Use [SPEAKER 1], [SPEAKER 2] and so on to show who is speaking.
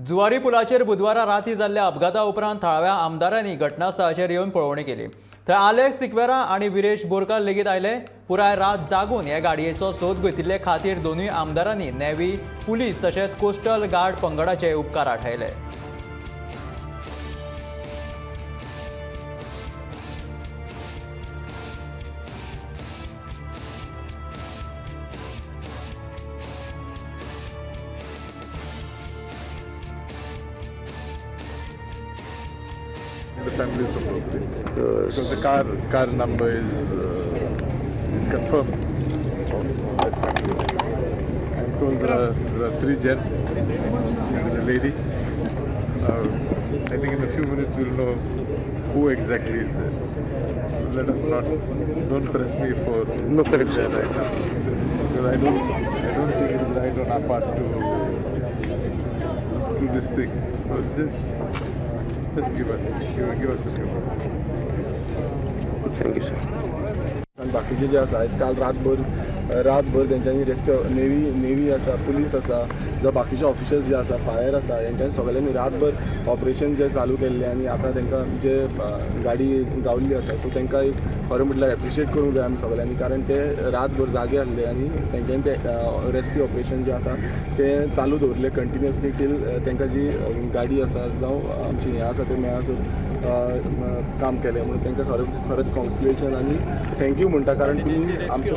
[SPEAKER 1] जुवारी पुलाचेर बुधवारा राती जाल्ल्या अपघाता उपरांत थळाव्या आमदारांनी घटनास्थळाचेर येवन पळोवणी केली. थंय आलेक्स सिक्वेरा आनी विरेश बोरकार लेगीत आयले. पुराय रात जागून हे गाडयेचो सोद घेतिल्ले खातीर दोनूय आमदारांनी नेव्ही, पुलीस तशेंच कोस्टल गार्ड पंगडाचे उपकार आठयले.
[SPEAKER 2] The family is appropriate. Because the car number is confirmed of that family. I'm told there are three gents and a lady. I think in a few minutes we'll know who exactly is there. Let us not, don't press me for
[SPEAKER 3] No correction.
[SPEAKER 2] Right now, because I don't think it is right on our part to do this thing. So just give us a few minutes.
[SPEAKER 3] Thank you, sir.
[SPEAKER 4] आनी बाकीचे जे आसा, आयज काल रातभर रातभर तेंच्यांनी rescue, नेवी आसा, police आसा, जावं बाकीचे ऑफिशल्स जे आसा, फायर आसा, हेंच्यांनी सगळ्यांनी रातभर ऑपरेशन जे चालू केल्लें आनी आतां तांकां जे गाडी गावल्ली आसा, सो तांकां एक खरें म्हटल्यार एप्रिशिएट करूंक जाय आमी सगळ्यांनी, कारण ते रातभर जागे आसले आनी तेंच्यांनी ते रेस्क्यू ऑपरेशन जें आसा तें चालू दवरलें कंटिन्युअसली टील तांकां जी गाडी आसा जावं आमची हें आसा तें मेळासर काम केलें. म्हणून तांकां खरें खरेंच कॉंग्रेच्युलेशन आनी thank you म्हणटा, कारण तुमी आमच्या